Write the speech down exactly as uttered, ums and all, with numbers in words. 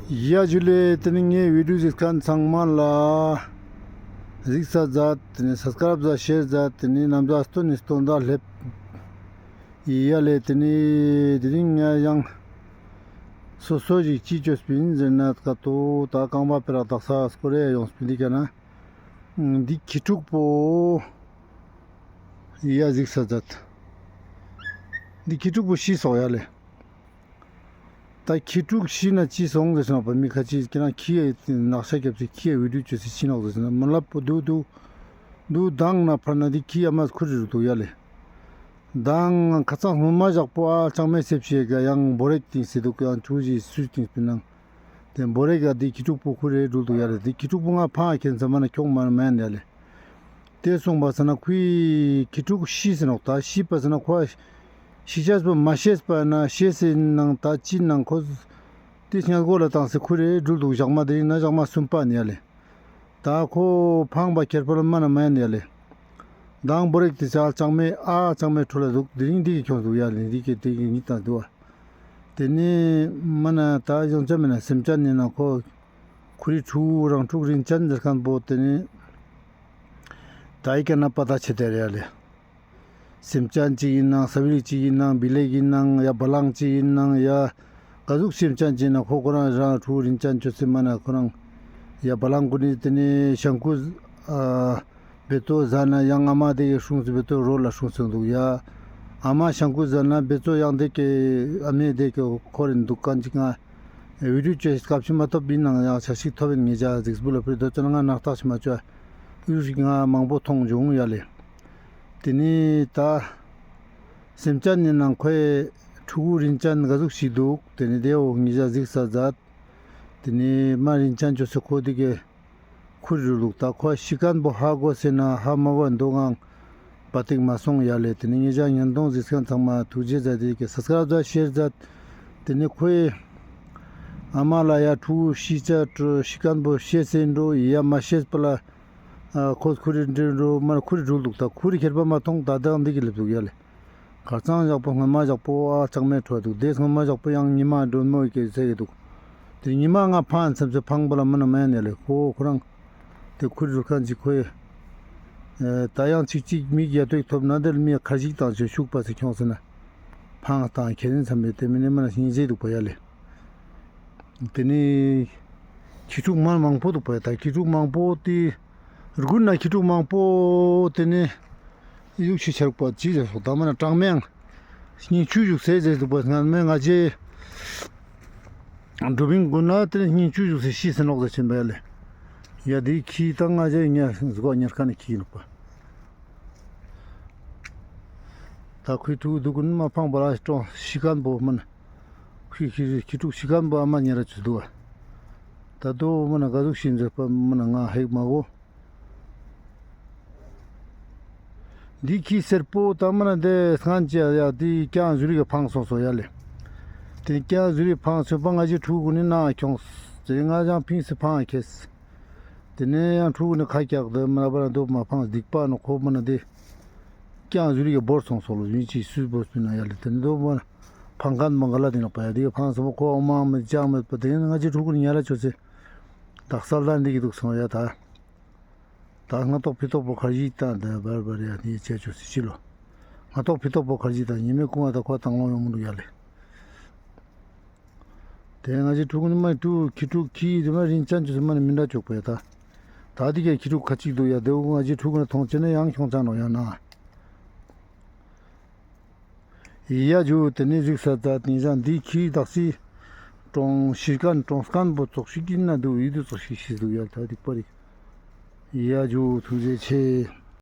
ཡ་ཇུ་ལེ། ཏེ་ནེ་ངའི་བི་ཌིའོ་གཟིགས་མཁན་ཚང་མ་ལ་གཟིགས་ས་མཛད། ཏེ་ནེ་སབ་སི་ཀ་རབ་མཛད། ཤེར་མཛད། ཏེ་ནེ་ནམ་ཟླ་སྟོན་ནེ་སྟོན་ཟླ་ལེབ། ཡ་ལེ། ཏེ་ནེ་དེ་རིང་ང་ཡང་སོ་སོ་ཞིག་ཅི་ཅོས་པིན་ཟེར་ན་ཀ་ཏོ་ད་རྐང་པ་པེ་རག་དག་ས་སྐོར་རེ་ཡོངས་པིན། འི་ཀ་ན་འི་ཁྱི་ཕྲུག་པོ་ཡ་གཟིགས་ས་མཛད། འི་ཁྱི་ཕྲུག་པོ་ཤི་སོང་ཡ་ལེ། ད་ཁྱི་ཕྲུག་ཤི་ན་ཅི་སོང་ཟེར་ན་པ་མི་ཁ་ཅིག་གི་ན་ཁྱི་ཡ་ནག་ཤ་རྒྱབ་སྟེ་ཁྱི་ཡ་བི་ཌིའོ་ཅོས་ཏེ་ཤི་ནོག་ཟེར་ན་མ་ལབ་པོ་དུག་དུག་དུག་མདང་ནེ་ཕར་ན་འི་ཁྱི་ཡ་མ་ཁུར་རེ་རུལ་དུག་ཡ་ལེ། མདང་ཁ་ཚང་སྔོན་མ་ཞག་པོ་ཨ་ལྕང་མའི་སེབ་ཤིག་ག་ཡང་བོ་རེག་ཏིང་སེ་དུག་ཡང་ཆུ་ཞིག་སུས་ཏིང་སྤིན་ནང་། ཏེ་བོ་རེག་ག་འི་ཁྱི་ཕྲུག་པོ་ཁུར་རེ་རུལ་དུག་ཡ་ལེ། འི་ཁྱི་ཕྲུག་པོ་ང་ཕང་ཁྱེན་ས་མ་ན་ཁྱོང་མ་ན་མ་ཡན་ཡ་ལེ། ཏེ་སོང་པ་ས་ན་ཁོའི་ཁྱི་ཕྲུག་ཤི་སེ་ནོག། ད་ཤི་པ་ས་ན་ཁོ་ཤི་ཆ་པ་མ་ཤེས་པ་ན་ཤེས་སེ་ནང་ད་ཅི་ནང་ཁོ་ཏེ་སྔ་གོ་ལ་ཏང་སེ་ཁུར་རེ་རུལ་དུག། ཞག་མ་དེ་རིང་ན་ཞག་མ་སུམ་པ་ནི་ཡ་ལེ། ད་ཁོ་ཕང་པ་ཁྱེར་པ་ལ་མ་ན་མ་ཡན་ཡ་ལེ། མདང་བོ་རེག་ཏེ་ཨ་ལྕང་མའི་ཨ་ལྕང་མའི་ཁྲོད་ལ་དུག། དེ་རིང་འི་ཀ་ཁྱོངས་དུག་ཡ་ལེ། འི་ཀ་འི་ཀ་ཉིད་དང་དུག་པ། ཏེ་ནེ་མ་ན་ད་ཡོང་ཆ་མེད་ན་སེམས་ཅན་ནི་ན་ཁོ་ཁོ་རི་ཕྲུ་གུ་རང་ཕྲུག་རིན་ཅན་ཟེར་མཁན་པོ་ཏེ་ནེ་ད་འི་ཀ་ན་པ་ད་ཆེ་དེ་རེ་ཡ་ལེ། སེམས་ཅན་ཅིག་ཨིན་ནང་ས་བིལ་ཅིག་ཨིན་ནང་བི་ལེག་ཨིན་ནང་ཡ་བ་ལང་ཅིག་ཨིན་ནང་ཡ་ག་ཟུག་སེམས་ཅན་ཅིག་ཨིན་ནང་ཁོ་ཁོ་རང་རང་ཕྲུ་གུ་རིན་ཅན་ཅོས་སེ་མ་ན་ཁོ་རང་ཡ་བ་ལང་གུན་ནི་ཏེ་ནེ་ཤང་ཀུ་ཨ་བེ་ཏོ་ཟ་ན་ཡང་ཨ་མ་དེ་གི་སྲུང་སེ་བེ་ཏོ་རོ་ལ་སྲུང་སེ་དུག་ཡ། ཨ་མ་ཤང་ཀུ་ཟ་ན་བེ་ཏོ་ཡང་དེ་ཀེ་ཨ་མེ་དེ་ཀེ་ཁོ་རེ་དུག་ག་ཅིག་ང་བི་ཌིའོ་ཅོས་སྐབས་ཤིག་མ་ཐོབ་པིན་ནང་ཡང་ཆ་ཞིག་ཐོབ་པིན། ངེ་ཅག་གཟིགས་པོ་ལ་ཕེ་དོ་ཅོ་ན་ང་ནག་ཐག་ཞིག་མ་ཅོ་ཡུ་ཞིག་ང་མང་པོ་ཐོང་བྱུང་ཡ་ལེ། ཏེ་ནེ་ད་སེམས་ཅན་ནི་ནང་ཁོའི་ཕྲུ་གུ་རིན་ཅན་ག་ཟུག་ཞིག་དུག། ཏེ་ནེ་དེའོ་ངེ་ཅག་གཟིགས་ས་མཛད། ཏེ་ནེ་མ་རིན་ཅན་ཅོས་སེ་ཁོ་དེ་ཀེ་ཁུར་རེ་རུལ་དུག། ད་ཁོ་ཤི་མཁན་པོ་ཧ་གོ་སེ་ན་ཧ་མ་གོ་དུག་ངང་པ་ཏིག་མ་སོང་ཡ་ལེ། ཏེ་ནེ་ངེ་ཅག་ཉན་དོང་གཟིགས་མཁན་ཚང་མ་ཐུགས་རྗེ་མཛད། དེ་ཀེ་སབ་སི་ཀ་རབ་མཛད། ཤེར་མཛད། ཏེ་ནེ་ཁོའི་ཨ་མ་ལ་ཡ་ཕྲུ་གུ་ཤི་ཆ་ཤི་མཁན་པོ་ཤེས་སེ་འགྲོ་ཡ་མ་ཤེས་པ་ལ་ཨ་ཁོ་ཁུར་རེ་འདྲེ་འགྲོ་མ་ཁུར་རེ་རུལ་དུག། ད་ཁུར་རེ་ཁྱེར་པ་མ་ཐོང་། ད་ད་འི་ཀེ་ལེབ་དུག་ཡ་ལེ། ཁ་ཚང་ཞག་པོ་སྔོན་མ་ཞག་པོ་ཨ་ལྕང་མའི་ཁྲོད་དུག། དེ་སྔོན་མ་ཞག་པོ་ཡང་ཉི་མ་སྒྲོན་མོ་ཡི་ཀེ་ཟེར་གི་དུག། དེ་ཉི་མ་ང་ཕང་ཚེམ་ཚེ་ཕང་པ་ལ་མ་ན་མ་ཡན་ཡ་ལེ། ཁོ་ཁོ་རང་དེ་ཁུར་རེ་རུལ་མཁན་ཅིག་ཁོའི་ཨེ་ད་ཡང་ཅིག་ཅིག་མིག་ཡ་ཏོག་ཐོབ་ན་དེ་ལ་མི་ཁར་ཞིག་དང་ཅོ་ཤུག་པ་སེ་ཁྱོངས་སེ་ན་ཕང་དང་ཁྱེར་རིན་ཚམ་པའི་ཏེ་མི་ནེ་མ་ན་སྙིང་རྗེ་དུག་པ་ཡ་ལེ། ཏེ་ནེ་ཁྱི་ཕྲུག་མ་མང་པོ་དུག་པ་ཡ། ད་ཁྱི་ཕྲུག་མང་པོ་ཏེ་དགུན་ན་ཁྱི་ཕྲུག་མང་པོ་ཏེ་ནེ་ཡུག་ཤི་ཆ་རུག་པ་ཅི་ཟེར་སོག། ད་མ་ན་གྲང་མོའང་སྙིང་ཆུ་ཞུགས་སེ་ཟེར་དུག་པ། སྔ་མེ་ང་ཅེ་འགྲོ་བིན་དགུན་ན་ཏེ་ནེ་སྙིང་ཆུ་ཞུགས་སེ་ཤི་སེ་ནོག་ཟེར་ཆེན་པ་ཡ་ལེ། ཡ་དེ་ཁྱི་ད་ང་ཅེ་ཉ་ཟུག་ཉར་ཁན་ནི་ཁྱི་ཨིན་ནོག་པ། ད་ཁོའི་ཕྲུ་གུ་དུག་གུན་མ་ཕང་པ་ལ་ཀྲོང་ཤི་མཁན་པོ་མ་ན་ཁྱི་ཁྱི་ཁྱི་ཕྲུག་ཤི་མཁན་པོ་ཨ་མ་ཉེ་ར་ཆུ་དུག་པ། ད་དོ་མ་ན་ག་ཟུག་ཤི་ཟེར་པ་མ་ན་ང་ཧེག་མ་གོ། འི་ཁྱི་སེར་པོ་ད་མ་ན་དེ་སྔན་ཅི་ཡ་དེ་ཀྱང་ཟུ་རི་ག་ཕང་སོང་སོ་ཡ་ལེ། དེ་ཀྱང་ཟུ་རི་ཕང་སོང་པ་ང་ཅེ་ཕྲུ་གུ་ནི་ན་ཁྱོངས། དེ་ང་ཅང་ཕིངས་སེ་ཕང་ཁྱེར། དེ་ནེ་ཡང་ཕྲུ་གུ་ནི་ཁ་ཀྱག་དེ་མ་ན་པ་ན་དོ་མ་ཕང་སྡིག་པ་ནོ་ཁོ་མ་ན་དེ་ཀྱང་ཟུ་རི་ག་བོར་སོང་སོ་ལོ། ཡུན་ཅིག་སུས་བོར་སྤིན་ན་ཡ་ལེ། དེ་ནེ་དོ་མ་ན་ཕང་མཁན་མ་ག་ལ་དེ་ནོག་པ་ཡ། དེ་ག་ཕང་སོང་པ་ཁོ་ཨོ་མ་མེད་ཅང་མེད་པ། དེ་ནེ་ང་ཅེ་ཕྲུ་གུ་ནི་ཉ་ར་ཆོ་སེ་དག་ས་ལ་འདི་གི་དུག་སོང་ཡ། ད་ད་སྔ་ཏོག་ཕི་ཏོག་པོ་ཁར་ཞིག་དང་དེ་བར་བར་ཡ་དེ་ཅེ་ཆོ་སེ་ཅི་ལོ། སྔ་ཏོག་ཕི་ཏོག་པོ་ཁར་ཞིག་དང་ཉི་མའི་ཀུང་ང་ད་ཁོ་དང་ལོ་ཡོང་མི་དུག་ཡ་ལེ། དེ་ང་ཅེ་ཕྲུ་གུ་ནི་མ་ཕྲུ་གུ་ཁྱི་ཕྲུག་ཁྱི་དེ་མ་རིན་ཅན་ཅོ་སེ་མ་ནི་མི་འདྲ་ཅོག་པ་ཡ། ད་ད་དེ་ག་ཁྱི་ཕྲུག་ཁ་ཅིག་དུག་ཡ། དེ་འུ་ང་ཅེ་ཕྲུ་གུ་ནི་ཐོང་ཅེ་ན་ཡང་ཁྱོང་ཅང་ནོག་ཡ་ན། ཡ་ཇུ། དེ་ནེ་གཟིགས་ས་ད་དེང་སང་འདི་ཁྱི་དག་སི་ཀྲོང་ཤི་མཁན་ཀྲོང་མཁན་པོ་ཙོགས་ཤིག་ཨིན་ན་དུག། ཡིད་དུ་ཙོགས་ཤིག་ཤི་དུག་ཡ། ད་སྡིག་པ་རིག། ཡ་ཇུ། ཐུགས་རྗེ་ཆེ།